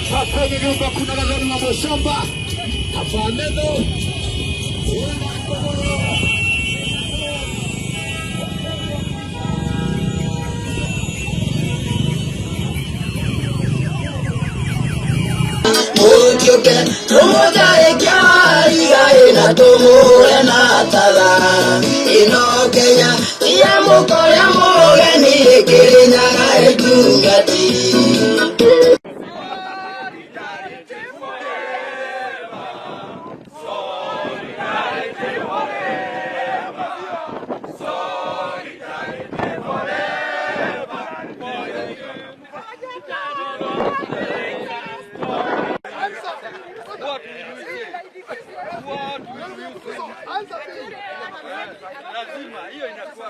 Hapa kwenye nyumba kuna gavana wa Moshamba hapa Medo. Mũtiũke tũmũthae kĩarigaĩ na tũmũre na tatha ĩno Kenya ti ya mũkorĩa mũgeni ĩkĩrĩnyaga ĩtungati. Lazima hiyo inakuwa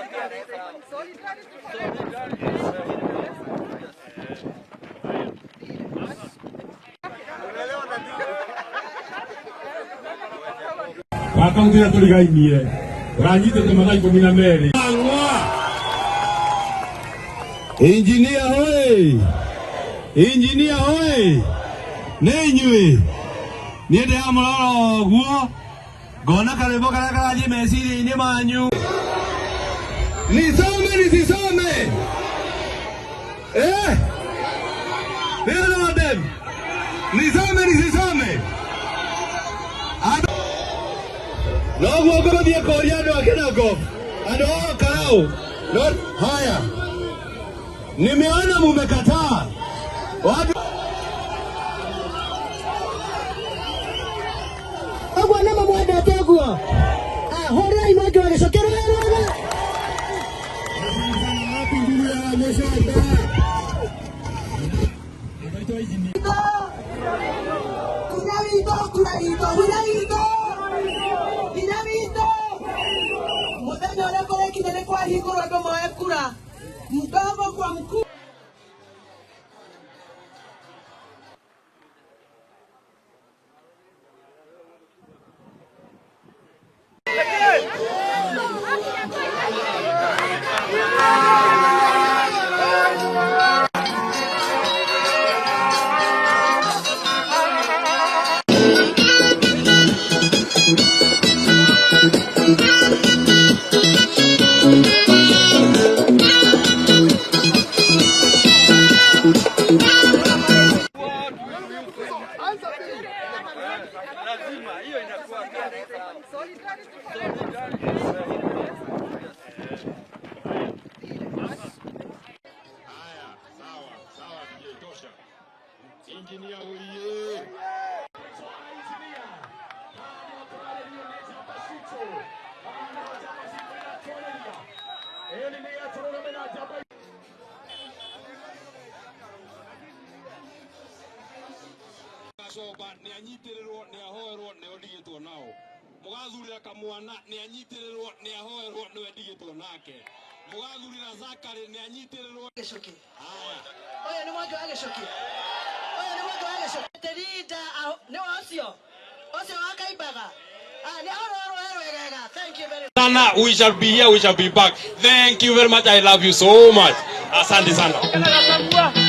Gaka gũtirĩ tũrigainie ũranyitĩte mathaa 12. Injinia hoi, injinia hoi, nĩ inyuĩ niĩ ndĩramũrora ũguo ngona karwĩmbo karĩa karathiĩ meciria-inĩ manyu. Nisome nisisome? Eh? Nĩ nisome nisisome? Noguo ngũthiĩ kũria andũ a Kinangop, andũ a Karau. No, haya, nimeona mumekataa watu. Ũguo nĩ mũmwendete ũguo hũrĩrai Mwangi wa Gĩcũkĩ rũĩ. Wapi ndugu ya Moshamba? Hinya witũ, kura itũ, hinya witũ, hinya witũ. Mũthenya ũrĩa kũrĩkinya nĩ kwahingũrwo andũ moe kura mdogo kwa mkuu. Lazima hiyo inakuwa. Haya, sawa sawa, tosha. Injinia uliye. Coba nĩ anyitirĩrwo nĩ ahoerwo nĩ ndigĩtwo nao mũgathurĩra kamwana nĩ anyitirĩrwo nĩ ahoerwo nĩwe ndigĩtwo nake mũgathurĩra Zakari nĩ anyitirĩrwo. Gĩcũkĩ. Haya. Ũyũ nĩ Mwangi wa Gĩcũkĩ, ũyũ nĩ Mwangi wa Gĩcũkĩ Tĩrinda nĩwe ũcio ũcio wa Kaimbaga. Nĩ ahũrwo rũĩ rwegega. Thank you very Sana, we shall be here, we shall be back. Thank you very much. I love you so much. Asante sana.